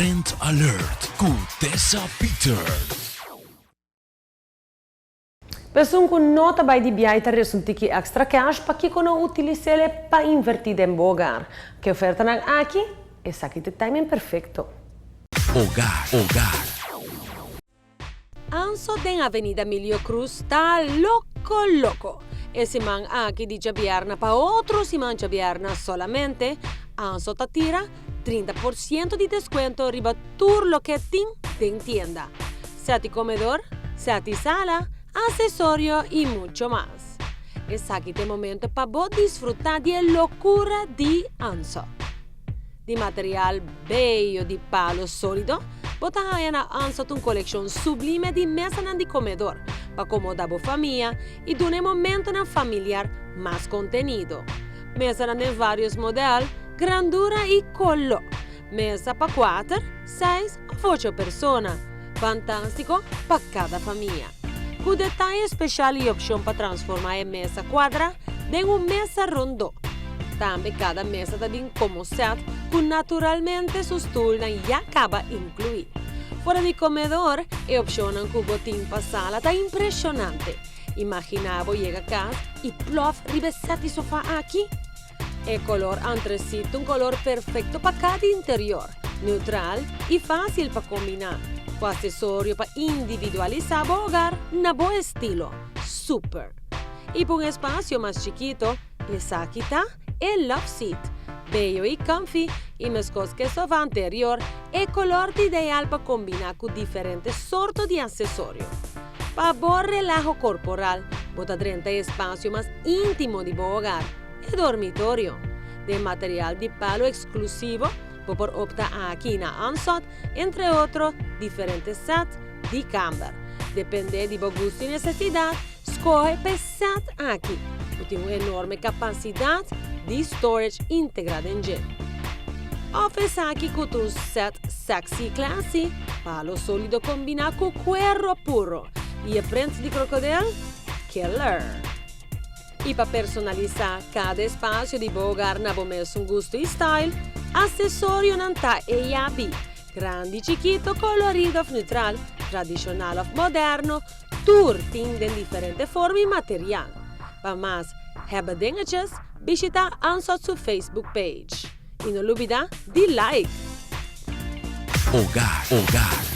Trend Alert ku Tessa Peters. Pa esun ku no ta bai di biahe ta resultí ki extra cash pakiko no utilis'é pa invertí den bo hogar. Ku e ofertanan aki, esaki ta e timing perfekto. Hogar, hogar. Anso den Avenida Milio Cruz ta loko loko. E siman aki di djabièrnè pa otro siman djabièrnè solamente Anso ta tira 30% di deskuento riba tur loke tin den tienda. Set di komedor, set di sala, aksesorio i mucho mas. Esaki ta e momento pa bo disfrutá di e lokura di Anso. Di material beyo di palo sólido, bo ta haña na Ansot un kolekshon sublime di mesanan di komedor pa komoda bo famia i duna e momentonan familiar mas kontenido. Mesanan den vários modèl, grandura i koló. Mesa pa kuater, seis òf ocho persona. Fantástiko pa kada famia. Ku detaye speshal i opshon pa transformá e mesa kuadrá den un mesa rondó. Tambe kada mesa ta bin komo sèt ku naturalmente su stulnan ya kaba inkluí. Fora di komedor, e opshonnan ku bo tin pa sala ta impreshonante. Imaginá bo yega kas i plòf riba e sèt di sofá aki! E kolor antresit ta un kolor perfekto pa kada interior, neutral i fásil pa kombiná ku asesorio pa individualisá bo hogar na bo estilo. Super! I pa un espasio mas chikito, esaki ta e love seat. Beyo i comfy, i meskos ku e sofa anterior, e kolor ta ideal pa kombiná ku diferente sorto di asesorio. Pa bo relaho korporal, bo ta drenta e espasio mas íntimo di bo hogar, e dormitorio. Den material di palo eksklusivo, bo por opta aki na Ansot, entre otro, diferente sèt di kamber. Dependé di bo gusto i nesesidat, skohe pa e sèt aki, ku tin un enorme kapasidat di storage integrá den dje. Òf esaki ku ta un sèt sexy i classy, palo sólido kombiná ku kuero puro i e prent di krokodel, killer! I pa personalisá kada espasio di bo hogar na bo mesun gusto i style, asesorionan ta e yabi, grandi, chikito, kolorido òf neutral, tradishonal òf moderno, tur tin den diferente forma i material. Pa mas hebbedingetjes, bishitá Ansot su Facebook page. I no lubidá di like! Hogar, hogar.